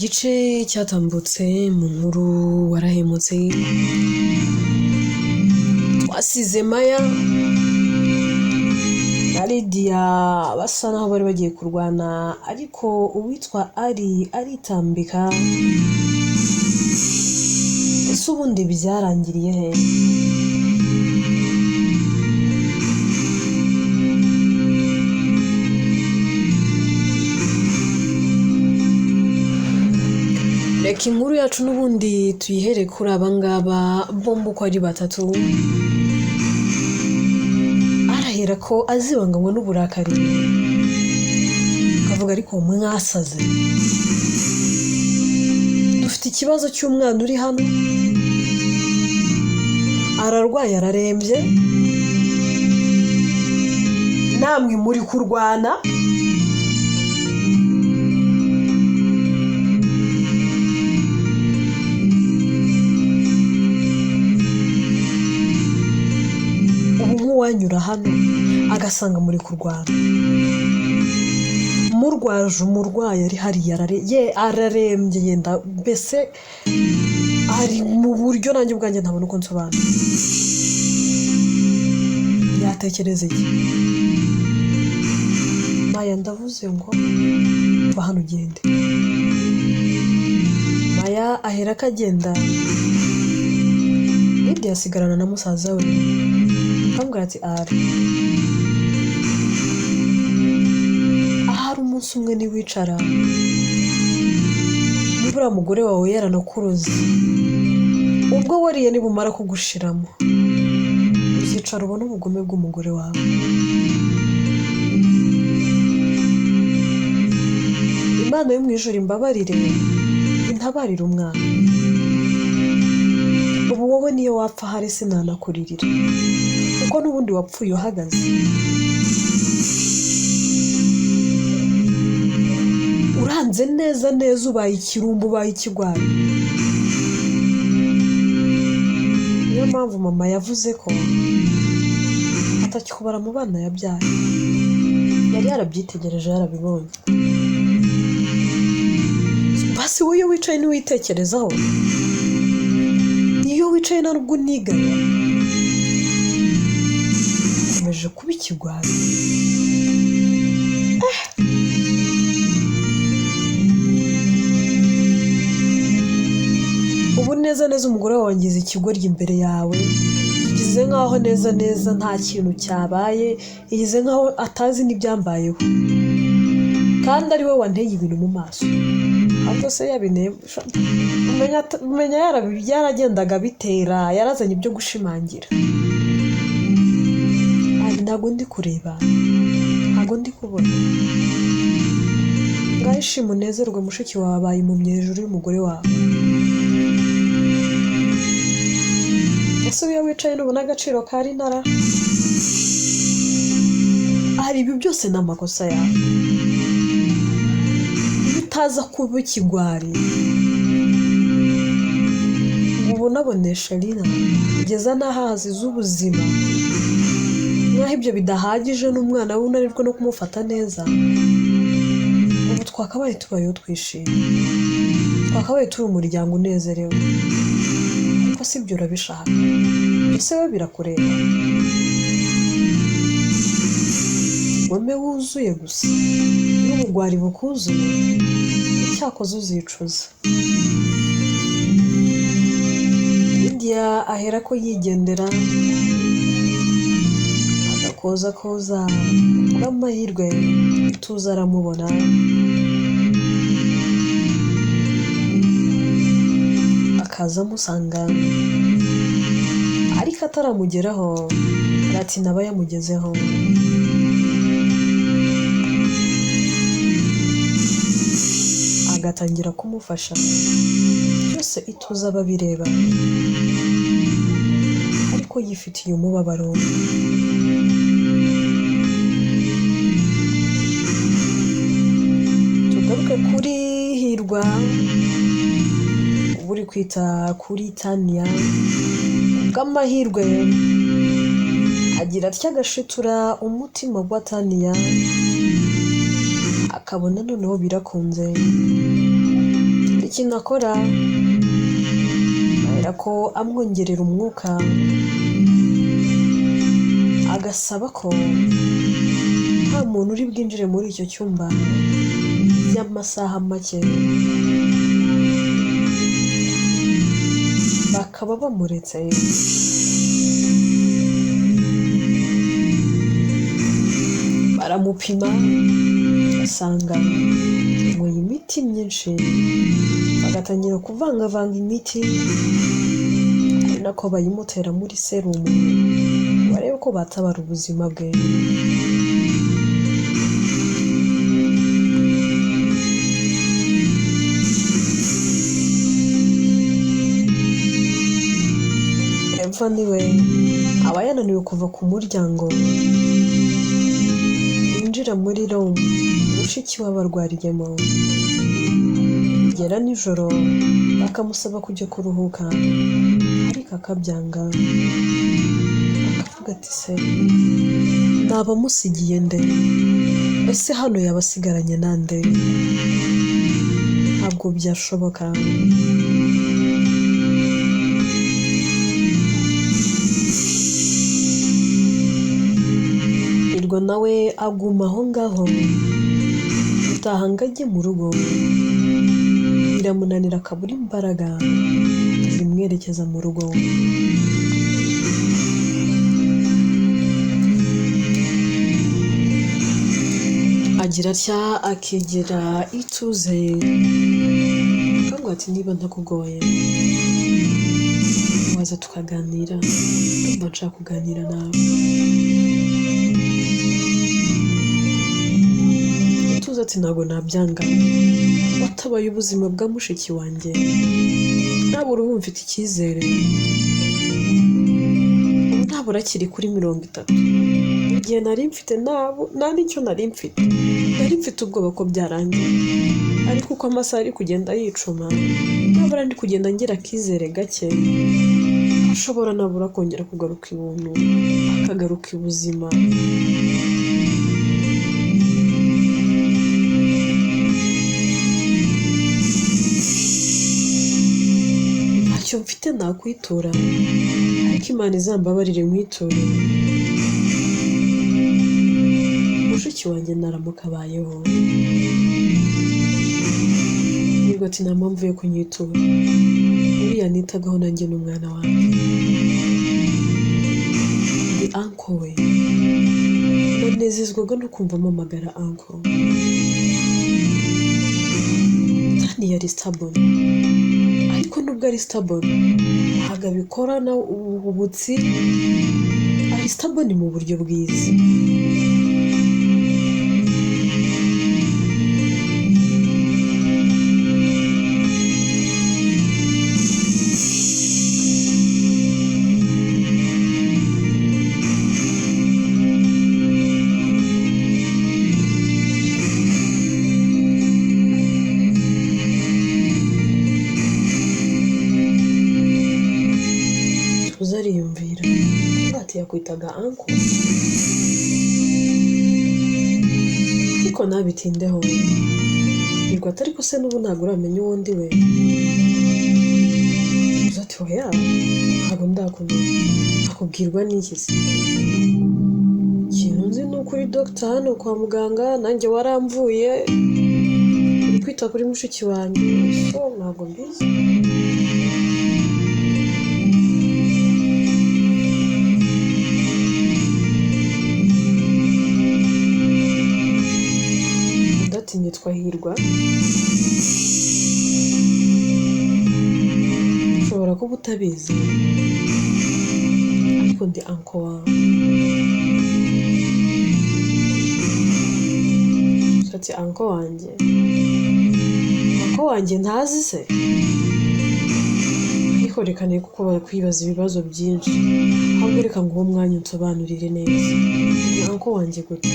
Gice cyatambutse mu nkuru warahemutse, twasize Maya na Lydia basa naho bari bagiye kurwana, ariko uwitwa Ari aritambika. Ese ubundi byarangiriye he? Reka inkuru yacu n'ubundi tuyihere kuri aba ngaba bombi uko ari batatu. Arahera ko azibanganywe n'uburakari, akavuga ariko mwasaze, dufite ikibazo cy'umwana uri hano, ararwaye, ararembye, namwe muri kurwana. Ubu nk'uwanyura hano agasanga muri kurwana, murwaje umurwayi ari hariya, ararembye, yenda mbese ari mu buryo nanjye ubwanjye ntabona uko nsobanura, yatekereza iki? Maya ndavuze ngo va hano ugende. Maya ahera akagenda, Lydia asigarana na musaza we, akamubwira ati ari ahari umunsi umwe niwicara, niba uriya mugore wawe yaranakuroze, ubwo wariye nibumara kugushiramo, uzicara ubone ubugome bw'umugore wawe. Imana yo mu ijuru imbabarire, intabarire umwana. Ubu wowe niyo wapfa ahari sinanakuririra, kuko n'ubundi wapfuye uhagaze. Uranze neza neza, ubaye ikirumbo, ubaye ikigwari. Niyo mpamvu mama yavuze ko atakikubara mu bana yabyaye, yari yarabyitegereje, yarabibonye. Basi wowe iyo wicaye ntiwitekerezaho, iyo wicaye nta nubwo unigaya, ukomeje kuba ikigwari. Ubu neza neza umugore wawe wangize ikigoryi imbere yawe, yigize nkaho neza neza nta kintu cyabaye, yigize nkaho atazi n'ibyambayeho, kandi ari we wanteye ibintu mu maso. Ahubwo se yabinteye, umenya yaragendaga bitera, yarazanye ibyo gushimangira. Ari ntabwo ndi kureba, ntabwo ndi kubona. Ngaho ishima unezerwe, mushiki wawe abaye impumyi hejuru y'umugore wawe. Ese iyo wicaye ntubona agaciro ka Rinara? Hari ibi byose ni amakosa yawe. Iyo utaza kuba ikigwari ngo ubonaboneshe Rina kugeza n'aho azize ubuzima, nk'aho ibyo bidahagije n'umwana we unanirwe no kumufata neza, ubu twakabaye tubayeho twishimye, twakabaye turi umuryango unezerewe. Ariko si ibyo urabishaka, ese we birakureba? Ubugome wuzuye gusa n'ubugwari bukuzuye, icyakoze uzicuza. Lydia ahera ko yigendera, agakoza koza bw'amahirwe ituze aramubona. Akaza amusanga, ariko ataramugeraho aratina aba yamugezeho. Agatangira kumufasha, byose ituze ababireba, ariko yifitiye umubabaro. Tugaruke kuri Hirwa uba uri kwita kuri Tania. Bw'amahirwe agira atya agashitura umutima wa Tania, akabona noneho birakunze. Ikintu akora ahera ko amwongerera umwuka, agasaba ko nta muntu uri bwinjire muri icyo cyumba y'amasaha make, bakaba bamuretse. Baramupima basanga anyweye imiti myinshi, bagatangira kuvangavanga imiti ari nako bayimutera muri serumu ngo barebe ko batabara ubuzima bwe. Eva niwe aba yananiwe kuva ku muryango winjira muri room mushiki we aba arwariyemo. Bigera nijoro bakamusaba kujya kuruhuka ariko akabyanga, akavuga ati se naba amusigiye nde? Ese hano yaba asigaranye nande? Ntabwo byashoboka. Hirwa nawe aguma aho ngaho, gutaha ngo ajye mu rugo biramunanira, akabura imbaraga zimwerekeza mu rugo. Agira atya akegera Ituze akavuga ati niba ntakugoye waza tukaganira, ndumva nshaka kuganira nawe. Ituze ati ntabwo nabyanga, watabaye ubuzima bwa mushiki wanjye, nabura ubu mfite icyizere, ubu ntabura akiri kuri 30, mu gihe nari mfite nta n'icyo nari mfite, nari mfite ubwoba ko byarangiye, ariko uko amasaha ari kugenda yicuma nabura ndi kugenda ngira akizere gake, ashobora nabura kongera kugaruka ibuntu, akagaruka ibuzima. Ntacyo mfite nakwitura, ariko Imana izambabarire nkwiture. Mushiki wanjye naramuka abayeho. Hirwa ati nta mpamvu yo kunyitura, uriya nitagaho nanjye n'umwana wanjye, ndi uncle we, nanezezwaga no kumva ampamagara uncle. Dani yari stubborn, ariko nubwo ari stubborn ntabwo abikorana ubuhubutsi, ari stubborn mu buryo bwiza. Tuza ariyumvira ati yakwitaga uncle, ariko ntabitindeho. Hirwa ati ariko se n'ubu ntabwo uramenya uwo ndi we? Tuza ati oya ntabwo ndakumenya, nakubwirwa n'iki se? Ikintu nzi ni uko uri dogita hano kwa muganga, nanjye waramvuye, uri kwita kuri mushiki wanjye, so ntabwo mbizi. Undi ati nitwa Hirwa, ushobora kuba utabizi ariko ndi uncle wawe. Ati uncle wanjye? Uncle wanjye ntazi se? Ariko reka ne kuko bakwibaza ibibazo byinshi, ahubwo reka nguhe umwanya unsobanurire neza, ni uncle wanjye gute?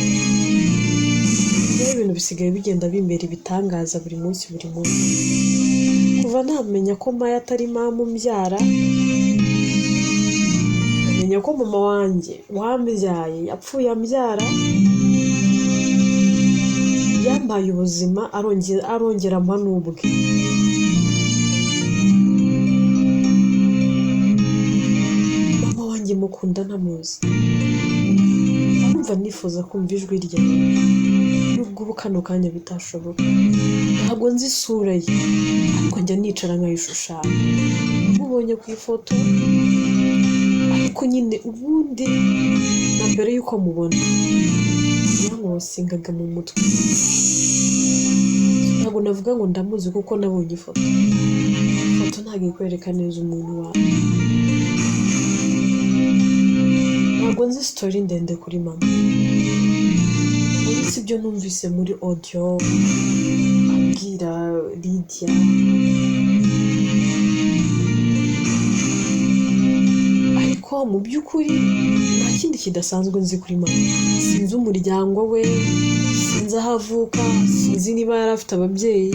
Rero ibintu bisigaye bigenda bimbera ibitangaza buri munsi buri munsi. Kuva namenya ko Maya atari mama umbyara, nkamenya ko mama wanjye wambyaye yapfuye ambyara, yampaye ubuzima arongera ampa n'ubwe. Wanjye mukunda ntamuzi, numva nifuza kumva ijwi rye, nubwo ubu kano kanya bitashoboka. Ntabwo nzi isura ye, ariko njya nicara nkayishushanya. Namubonye ku ifoto, ariko nyine ubundi na mbere y'uko mubona yankosingaga mu mutwe. Ntabwo navuga ngo ndamuzi kuko nabonye ifoto. Ifoto ntabwo ikwereka neza umuntu wawe. Ntabwo nzi sitori ndende kuri mama, uretse ibyo numvise muri audio abwira Lydia. Ariko mu by'ukuri nta kindi kidasanzwe nzi kuri mama. Sinzi umuryango we, sinzi aho avuka, sinzi niba yari afite ababyeyi,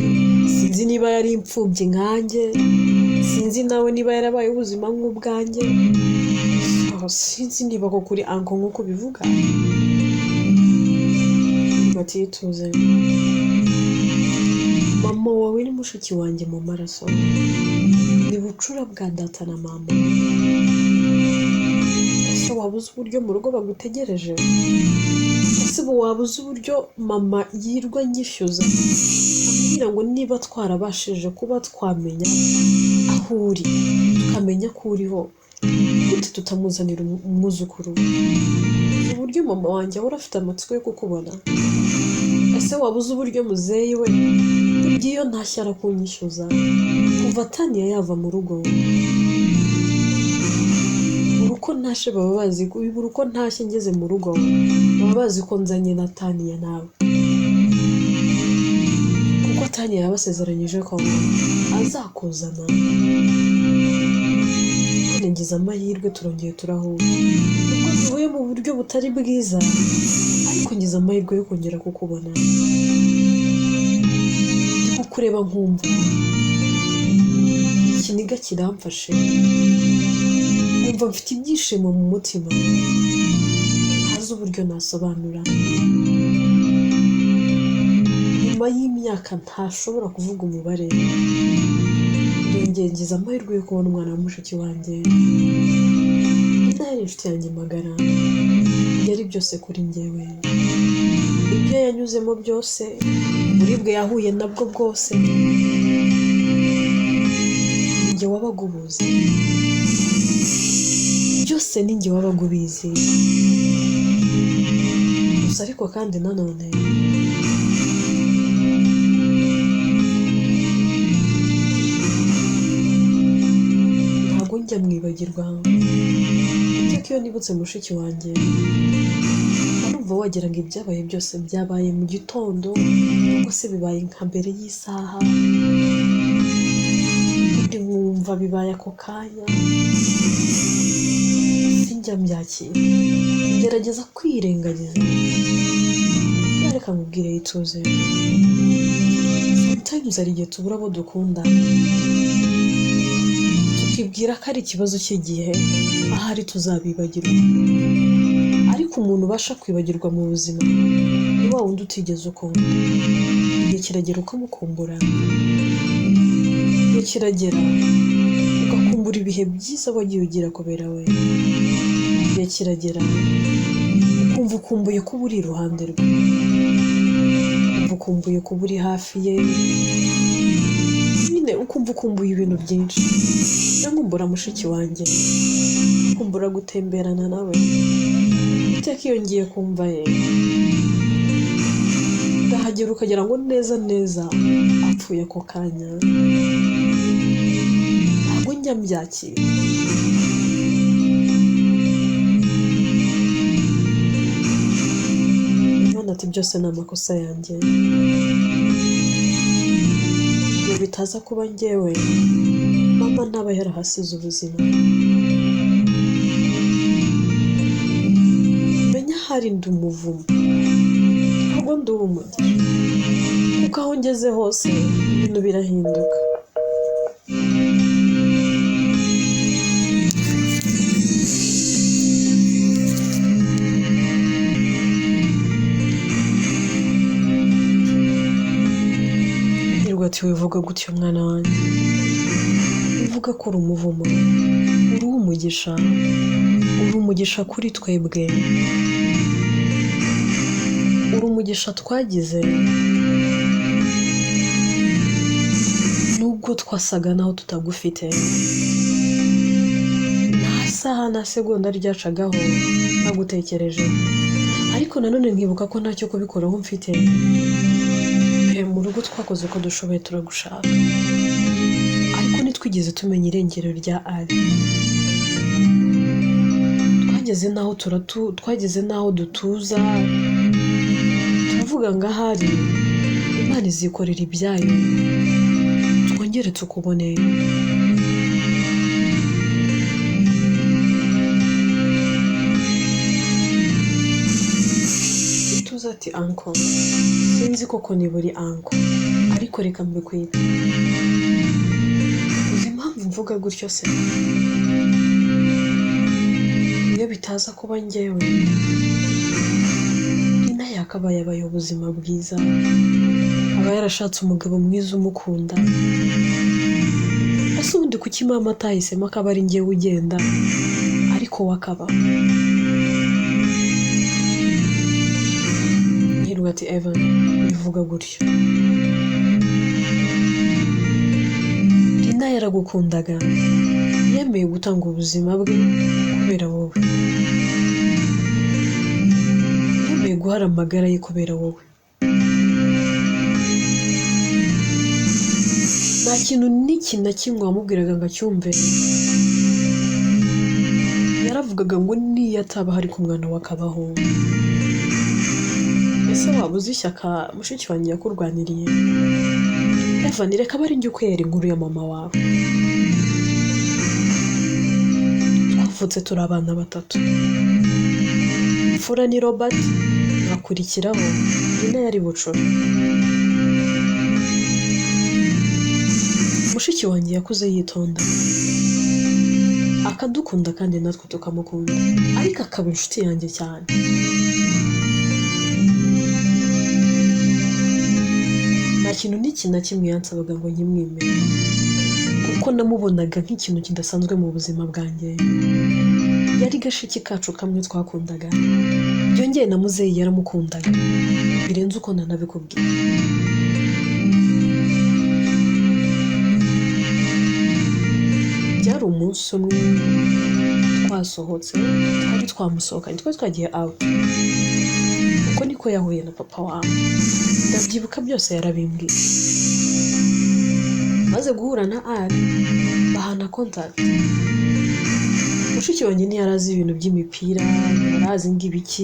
sinzi niba yari imfubyi nkanjye, sinzi nawe niba yarabaye ubuzima nk'ubwanjye, sinzi niba ko kuri anko nk'uko bivuga. Batituze, mama wawe ni mushiki wanjye mu maraso, ni bucura bwa data na mama. Ese waba uzi uburyo mu rugo bagutegereje? Ese ubu waba uzi uburyo mama yirwa nyishyuza ambwira ngo niba twarabashije kuba twamenya aho uri, tukamenya ko uriho, gute tutamuzanira umwuzukuru? Uburyo mama wanjye ahora afite amatsiko yo kukubona. Ese waba uzi uburyo muzeyi we burya iyo ntashye arakunyishyuza kuva Taniya yava mu rugo? Buri uko ntashye baba bazi, buri uko ntashye ngeze mu rugo baba bazi ko nzanye na Taniya nawe, kuko Taniya yabasezeranyije ko azakuzana. None ngize amahirwe turongeye turahura, nubwo duhuye mu buryo butari bwiza, ariko ngize amahirwe yo kongera kukubona. Ndi kukureba nkumva ikiniga kiramfashe, nkumva mfite ibyishimo mu mutima ntazi uburyo nasobanura. Nyuma y'imyaka ntashobora kuvuga umubare, ndongeye ngize amahirwe yo kubona umwana wa mushiki wanjye. Ina yari inshuti yanjye magara, yari byose kuri njyewe. Ibyo yanyuzemo byose, uburibwe yahuye nabwo bwose, ninjye wabaga ubuzi, byose ninjye wabaga ubizi. Gusa ariko kandi nanone ntabwo njya mwibagirwa. Iteka iyo nibutse mushiki wanjye, arumva wagira ngo ibyabaye byose byabaye mu gitondo, cyangwa se bibaye nka mbere y'isaha, undi nkumva bibaye ako kanya. Sinjya mbyakira, ngerageza kwirengagiza. Reka nkubwire yituze, sometimes hari igihe tubura abo dukunda, tukibwira ko ari ikibazo cy'igihe, ahari tuzabibagirwa. Ariko umuntu ubasha kwibagirwa mu buzima ni wa wundi utigeze ukunda. Igihe kiragera ukamukumbura, igihe kiragera ugakumbura ibihe byiza wagiye ugira kubera we. Igihe kiragera ukumva ukumbuye kuba uri iruhande rwe, ukumva ukumbuye kuba uri hafi ye, nyine ukumva ukumbuye ibintu byinshi. Nkumbura mushiki wanjye, nkumbura gutemberana nawe. Iteka iyo ngiye kumva ye, ndahagera ukagira ngo neza neza apfuye ako kanya. Ntabwo njya mbyakira. Imana ati byose ni amakosa yanjye, iyo bitaza kuba njyewe, mama ntaba yarahasize ubuzima. Menya hari ndi umuvumo, ntabwo ndi uw'umugisha, kuko aho ngeze hose ibintu birahinduka. Hirwa ati wivuga gutyo mwana wanjye, uvuga ko uri umuvumo, uri uw'umugisha, Umugisha kuri twebwe, uri umugisha twagize nubwo twasaga naho tutagufite. Nta saha na segonda ryacagaho ntagutekereje, ariko nanone nkibuka ko ntacyo kubikoraho mfite. Pe mu rugo twakoze uko dushoboye turagushaka, ariko ntitwigeze tumenya irengero rya Ali. Twageze n'aho dutuza, turavuga ngo ahari Imana izikorera ibyayo, twongere tukubone. Ituze ati uncle, sinzi koko niba uri uncle, ariko reka mbikwite. Uzi impamvu mvuga gutyo se? Iyo bitaza kuba njyewe, Lina yakabaye abaye ubuzima bwiza, aba yarashatse umugabo mwiza umukunda. Ese ubundi kuki mama atahisemo akaba ari njyewe ugenda, ariko we akaba? Hirwa ati Evan, bivuga gutyo. Lina yaragukundaga, yemeye gutanga ubuzima bwe kubera wowe, yemeye guhara amagara ye kubera wowe. Nta kintu n'iki na kimwe wamubwiraga ngo acyumve, yaravugaga ngo niyo ataba hari ku mwana we akabaho. Ese waba uzi ishyaka mushiki wanjye yakurwaniriye? Evan, reka abe ari njye ukwera inkuru ya mama wawe. Twavutse turi abana batatu, imfura ni Robert, ngakurikiraho Lina yari bucura. Mushiki wanjye yakuze yitonda, akadukunda kandi natwe tukamukunda, ariko akaba inshuti yanjye cyane. Nta kintu n'iki na kimwe yansabaga ngo nkimwime, kuko namubonaga nk'ikintu kidasanzwe mu buzima bwanjye. Yari gashiki kacu kamwe twakundaga, byongeye na muzeyi yaramukundaga birenze uko nanabikubwiye. Byari umunsi umwe twasohotse, twari twamusohokanye, twari twagiye out. Uko niko yahuye na papa wawe, ndabyibuka byose yarabimbwiye. Maze guhura na Ali bahana contact. Mushiki wanjye ntiyari azi ibintu by'imipira, ntiyari azi ngo ibiki.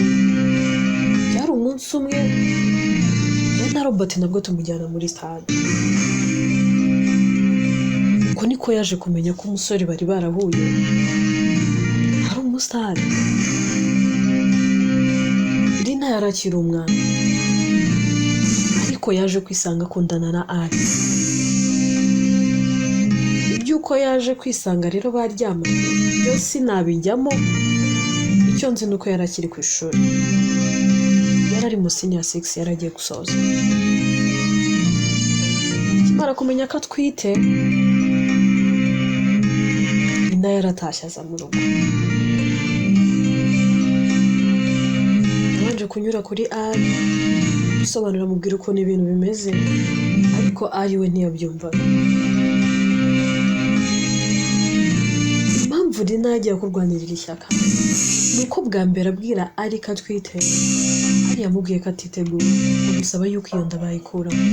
Byari umunsi umwe njye na Robert nabwo tumujyana muri stade. Uko niko yaje kumenya ko umusore bari barahuye ari umusitari. Lina yari akiri umwana, ariko yaje kwisanga akundana na Ali. Iby'uko yaje kwisanga rero baryamanye byo sinabijyamo, icyo nzi ni uko yari akiri ku ishuri, yari ari mu senior 6, yari agiye gusoza. Akimara kumenya ko atwite, Lina yaratashye aza mu rugo. Yabanje kunyura kuri Ali amusobanurira, amubwira ukuntu ibintu bimeze, ariko Ali we ntiyabyumvaga. Impamvu Lina yagiye kurwanirira ishyaka ni uko bwa mbere abwira Ali ko atwite, Ali yamubwiye ko atiteguye, amusaba yuko iyo nda bayikuramo,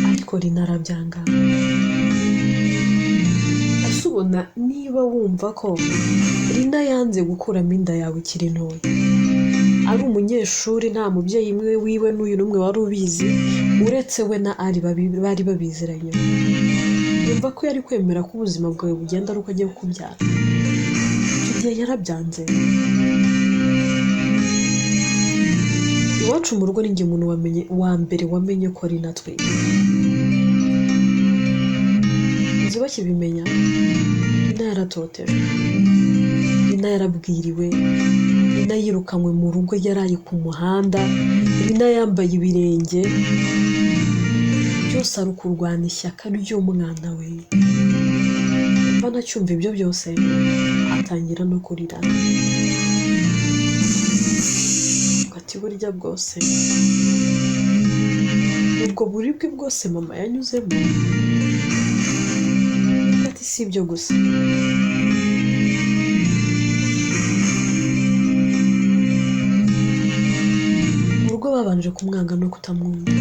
ariko Lina arabyanga. Ese ubona niba wumva ko Lina yanze gukuramo inda yawe ikiri ntoya, ari umunyeshuri, nta mubyeyi umwe wiwe n'uyu n'umwe wari ubizi uretse we na Ali bari babiziranye, yumva ko yari kwemera ko ubuzima bwawe bugenda ari uko agiye kukubyara. Icyo gihe yarabyanze. Iwacu mu rugo ni njye umuntu wa mbere wamenye ko Lina atwite. Inzu bakibimenya, Lina yaratotejwe, Lina yarabwiriwe, Lina yirukanywe mu rugo, yaraye ku muhanda, Lina yambaye ibirenge, byose ari ukurwana ishyaka ry'umwana we. Stefano acyumva ibyo byose atangira no kurira, ati burya bwose ubwo buribwe bwose mama yanyuzemo, ati si ibyo gusa, mu rugo babanje kumwanga no kutamwumva,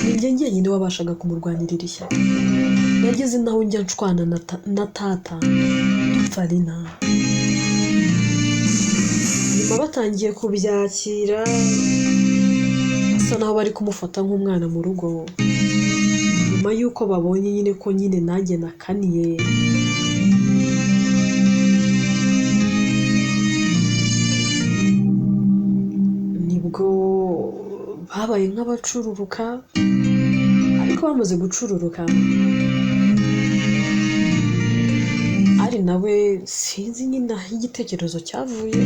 ni njye njyenyine wabashaga kumurwanirira ishyaka, nageze naho njya nshwana na tata dupfa Lina. Nyuma batangiye kubyakira basa naho bari kumufata nk'umwana mu rugo, nyuma y'uko babonye nyine ko nyine nanjye nakaniye, nibwo babaye nk'abacururuka, ariko bamaze gucururuka ari nawe sinzi nyine aho igitekerezo cyavuye,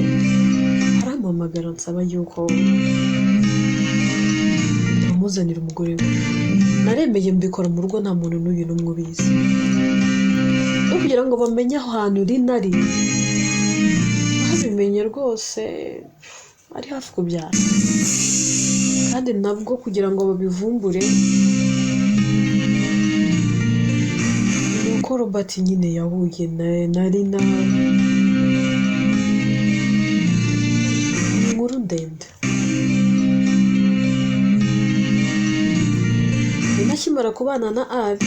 arampamagara nsaba yuko namuzanira umugore we. Naremeye mbikora mu rugo nta muntu n'uyu n'umwe ubizi, no kugira ngo bamenye aho hantu Lina ari, babimenye rwose ari hafi kubyara, kandi nabwo kugira ngo babivumbure nuko Robert nyine yahuye na Lina. Inkuru ndende. Lina akimara kubana na Ali,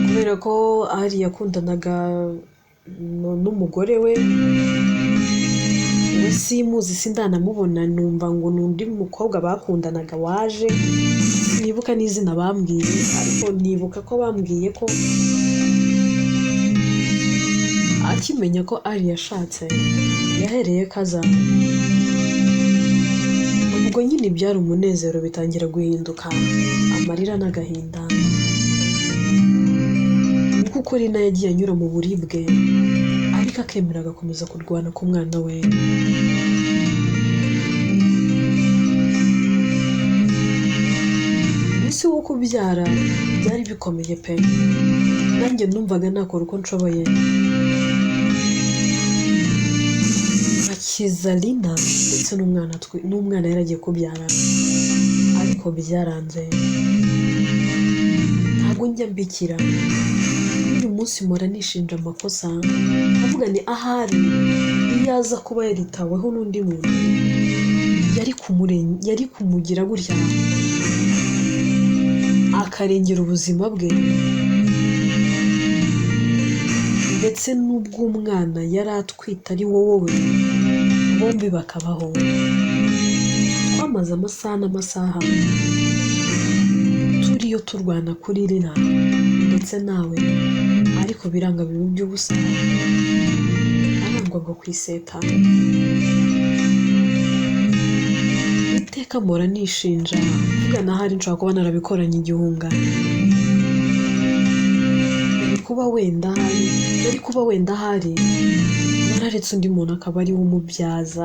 kubera ko Ali yakundanaga n'umugore we, we simuzi sindanamubona, numva ngo n'undi mukobwa bakundanaga waje, sinibuka n'izina bambwiye, ariko nibuka ko bambwiye ko akimenya ko Ali yashatse yahereye kaza. Ubwo nyine byari umunezero bitangira guhinduka amarira n'agahinda, kuko Lina yagiye anyura mu buribwe, ariko akemera agakomeza kurwana k'umwana we. Umunsi wo kubyara byari bikomeye pe, nanjye numvaga nakora uko nshoboye nkakiza Lina ndetse n'umwana yari agiye kubyara, ariko byaranze. Ntabwo njya mbikira, uyu munsi mpora nishinja amakosa, avuga ni ahari iyo aza kuba yaritaweho n'undi muntu yari kumugira gutya akarengera ubuzima bwe ndetse n'ubw'umwana yari atwite ari wowe, bombi bakabaho. Twamaze amasaha n'amasaha turiyo turwana kuri Lina ndetse nawe, ariko biranga bibi by'ubusa, arangwaga ku iseta. Iteka mpora nishinja mvuga nahari nshobora kuba narabikoranye igihunga, yari kuba wenda ahari nararetse undi muntu akaba ari we umubyaza.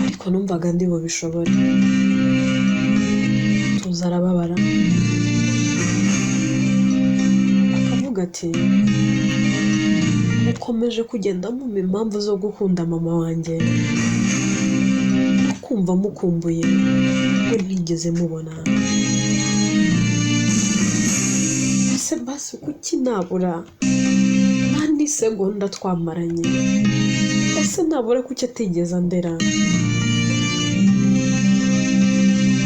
Ariko numvaga ndi bubishobore. Tuza arababara akavuga ati mukomeje kugenda mumpa impamvu zo gukunda mama wanjye no kumva mukumbuye ubwo ntigeze mubona. Ese basi kuki nabura nta n'isegonda twamaranye? Ese nabura kuki atigeze andera?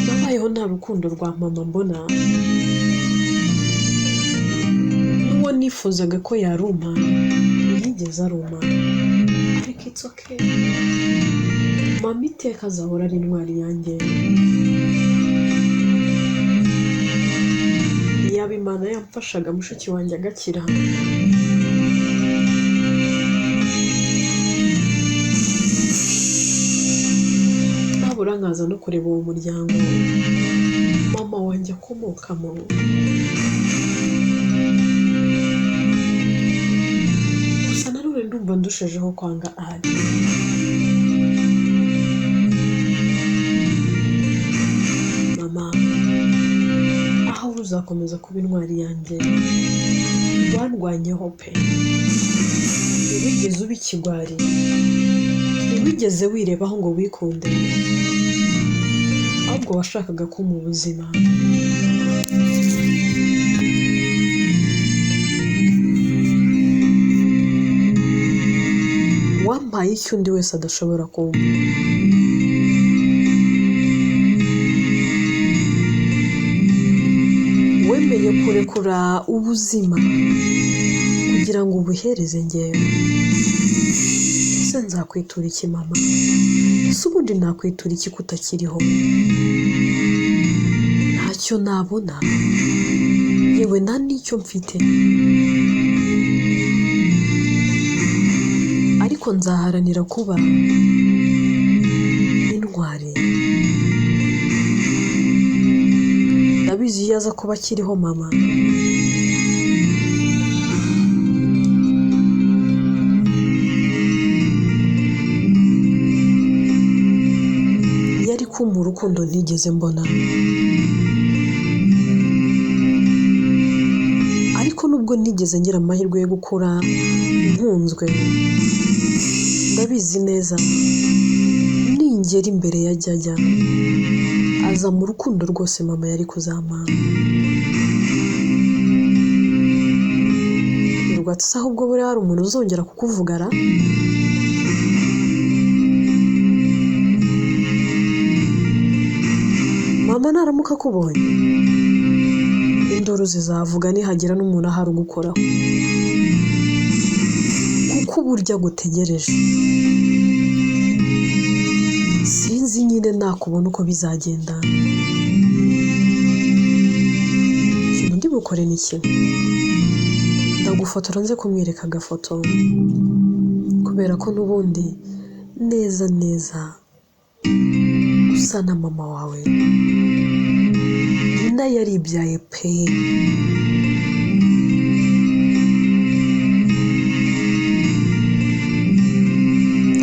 Nabayeho nta rukundo rwa mama mbona, n'uwo nifuzaga ko yaruma ntiyigeze aruma, ariko it's okay, mama iteka azahora ari intwari yanjye. Yaba Imana yamfashaga mushiki wanjye agakira, nabura nkaza no kureba uwo muryango mama wanjye akomokamo. Gusa nanone ndumva ndushijeho kwanga Ali. Mama uzakomeza kuba intwari yanjye, wandwanyeho pe, ntiwigeze uba ikigwari, ntiwigeze wirebaho ngo wikunde, ahubwo washakaga ko mu buzima. Wampaye icyo undi wese adashobora kumpa. Wemeye kurekura ubuzima kugira ngo ubuhereze njyewe. Ese nzakwitura iki mama? Ese ubundi nakwitura iki kutakiriho? Ntacyo nabona, yewe nta n'icyo mfite, ariko nzaharanira kuba intwari. Ndabizi iyo aza kuba akiriho mama, yari kumpa urukundo ntigeze mbona. Ariko nubwo ntigeze ngira amahirwe yo gukura nkunzwe, ndabizi neza ningera imbere ya Jyajya aza mu rukundo rwose mama yari kuzampa. Hirwa ati se ahubwo buriya hari umuntu uzongera kukuvugara? Mama naramuka akubonye induru zizavuga nihagira n'umuntu ahari ugukoraho, kuko uburyo agutegereje sinzi nyine nakubona uko bizagenda. Ikintu ndi bukore ni kimwe, ndagufotora nze kumwereka agafoto, kubera ko n'ubundi neza neza usa na mama wawe. Nina yaribyaye pe.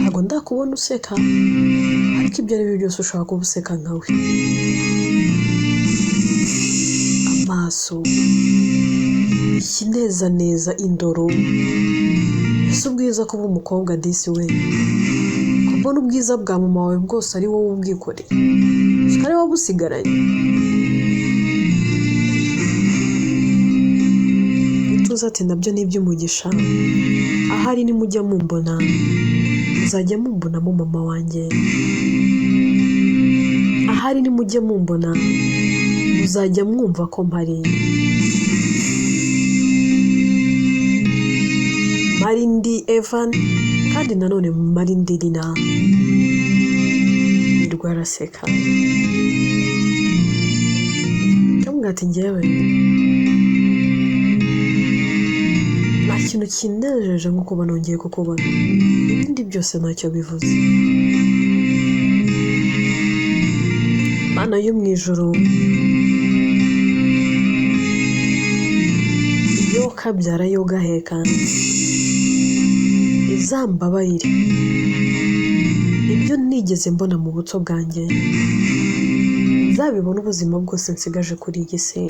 Ntabwo ndakubona useka, ariko ibyo ari byo byose ushobora kuba useka nkawe. Amaso, ikinezaneza, indoro. Ese ubwiza kuba umukobwa disi we, kubona ubwiza bwa mama wawe bwose ari wowe ubwikoreye, ari wowe ubusigaranye. Ituze ati nabyo ni iby'umugisha, ahari nimujya mumbona muzajya mumbonamo mama wanjye, ahari nimujya mumbona muzajya mwumva ko mpari. Mpari ndi Evan kandi nanone mpari ndi Lina. Hirwa araseka akamubwira ati njyewe nta kintu kinejeje nko kuba nongeye kukubona, ibindi byose ntacyo bivuze. Mana yo mu ijuru, yo kabyara yo gaheka, izambabarire ibyo nigeze mbona mu buto bwanjye, nzabibona ubuzima bwose nsigaje kuri iyi si.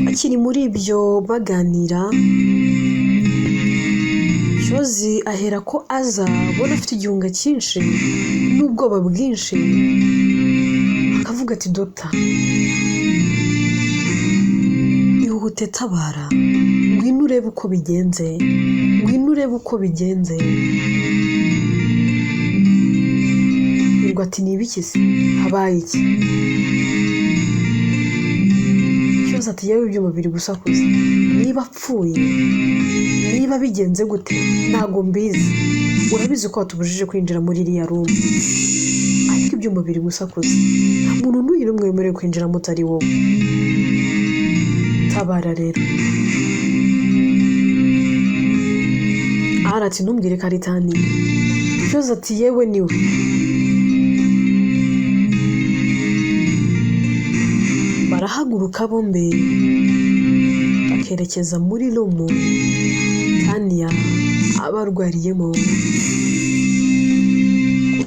Akiri muri ibyo baganira, Cyozi ahera ko aza abona afite igihunga cyinshi n'ubwoba bwinshi, akavuga ati dogita ihute tabara, ngwino urebe uko bigenze, ngwino urebe uko bigenze. Hirwa ati ni ibiki se? Habaye iki? Cyozi ati yewe ibyuma biri gusakuza, niba apfuye, niba bigenze gute ntago mbizi, urabizi ko watubujije kwinjira muri iriya room, ariko ibyuma biri gusakuza, nta muntu n'uyu n'umwe wemerewe kwinjiramo utari wowe, tabara rero. Ara ati ntumbwire ko ari Tani. Cyozi ati yewe niwe. Barahaguruka bombi bakerekeza muri room Tania abarwariyemo.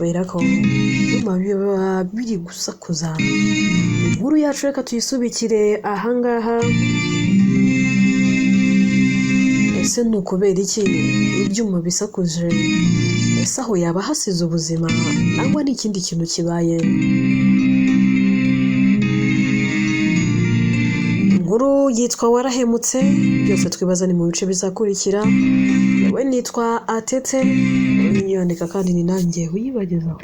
Kubera ko ibyuma biba biri gusakuza. Inkuru yacu reka tuyisubikire ahangaha. Ese ni ukubera iki ibyuma bisakuje? Ese aho yaba hasize ubuzima cyangwa ni ikindi kintu kibaye? Inkuru yitwa Warahemutse, byose twibaza ni mu bice bizakurikira. Yewe nitwa Atete, yandika kandi ni nanjye uyibagezaho.